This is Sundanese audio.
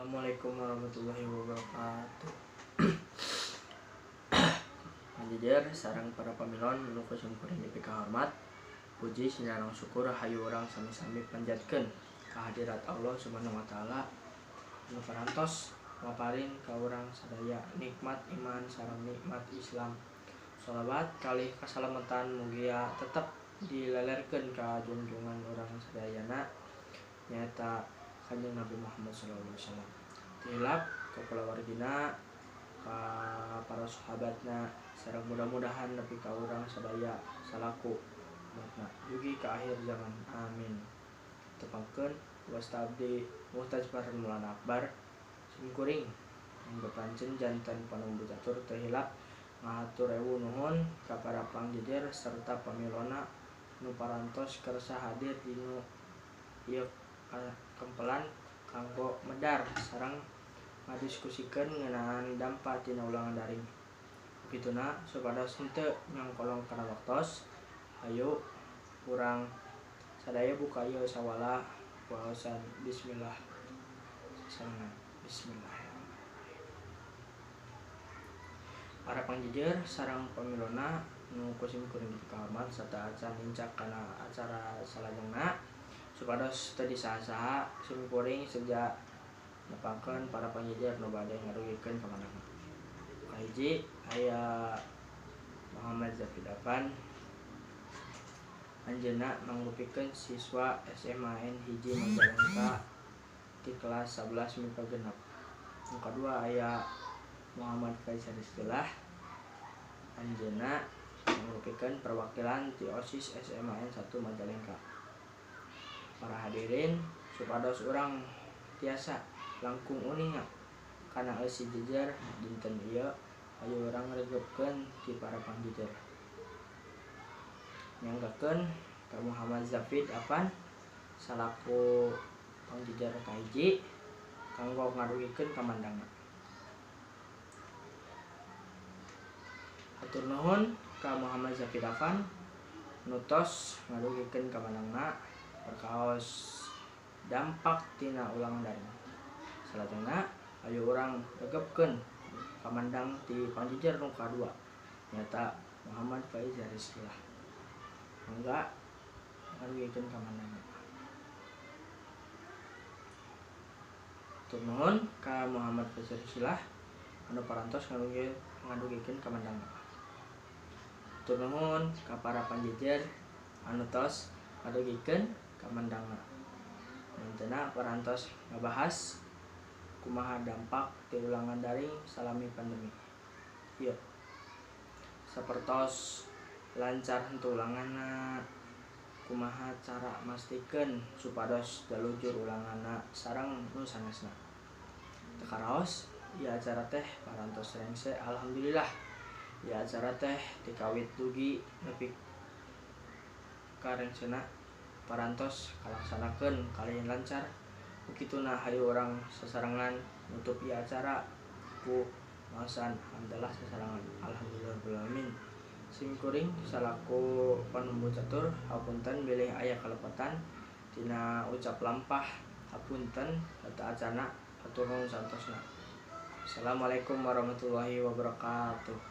Assalamualaikum warahmatullahi wabarakatuh. Panjejer sareng para pamilon nu ku simkuring dipikahormat. Puji sinareng syukur hayu urang sami-sami panjatkeun kehadirat Allah Subhanahu wa taala nu parantos maparin ka urang sadaya nikmat iman sareng nikmat Islam. Shalawat kalih kasalamatan mugia tetep dilelerkeun ka junjungan urang sadayana nyaeta Kanjeng Nabi Muhammad sallallahu alaihi wasallam. Tilap ka kulawargina, ka para sahabatna, sareng mudah-mudahan nepi ka urang sadaya salaku umatna dugi ka akhir zaman. Amin. Tepangkeun wasta abdi Muhtaj Farhan Maulana Akbar simkuring anggapancen janten panumbu catur teu hilap ngahatur ewu nuhun ka para pangjejer serta pamilona nu parantos kersa hadir dinu ieu kempelan kanggo medar sareng ngadiskusikeun ngeunaan dampak tina ulangan daring. Kituna supados henteu nyangkolong kana waktos, hayu urang sadaya buka ieu sawala waosan bismillah. Sasarengan bismillahirrahmanirrahim. Para pangjejer sareng pamilona nu ku simkuring dipikahormat sarta acan nincak kana acara salajengna supados teu disaha-saha simkuring seja nepangkeun para pangjejer nu bade ngarugikeun ka manehna. Kahiji aya Muhammad Zafid Afan, anjeunna mangrupikeun siswa SMA N 1 Majalengka ti kelas 11 MIPA 6. Nu kadua aya Muhammad Faisal Rizkillah, anjeunna mangrupikeun perwakilan ti OSIS SMA N 1 Majalengka. Para hadirin supados urang tiasa langkung uninga kana eusi jejer dinten ieu hayu urang regepkeun ti para pangjejer. Nyanggakeun ka Muhammad Zafid Afan salaku pangjejer kahiji kanggo ngarugikeun kamandangna. Hatur nuhun ka Muhammad Zafid Afan nu tos ngarugikeun kamandangna perkaos dampak tina ulangan daring. Salajengna ayo urang regepkeun kamandang ti pangjejer nu kadua nyaeta Muhammad Faiz Rizkillah. Mangga ngarugikeun kamandangna. Hatur nuhun ka Muhammad Faiz Rizkillah anu parantos ngadugikeun kamandangna. Hatur nuhun ka para pangjejer anu tos ngadugikeun kamandangna. Mantena parantos ngabahas kumaha dampak ti ulangan daring salami pandemi. Ieu sapertos lancar henteu ulanganna, kumaha cara mastikeun supados dalujur ulanganna sareng nu sanesna. Teu karaos ieu acara teh parantos rengse alhamdulillah. Ieu acara teh tikawit dugi nepi ka rengsena parantos kalaksanakeun kalayan lancar. Ukituna hayu urang sasarengan nutup ieu acara ku maosan hamdalah sasarengan alhamdulillahirabbil alamin. Simkuring salaku panumbu catur hapunten bilih aya kalepatan tina ucap lampah hapunten tata acana hatur nuhun santosna. Assalamualaikum warahmatullahi wabarakatuh.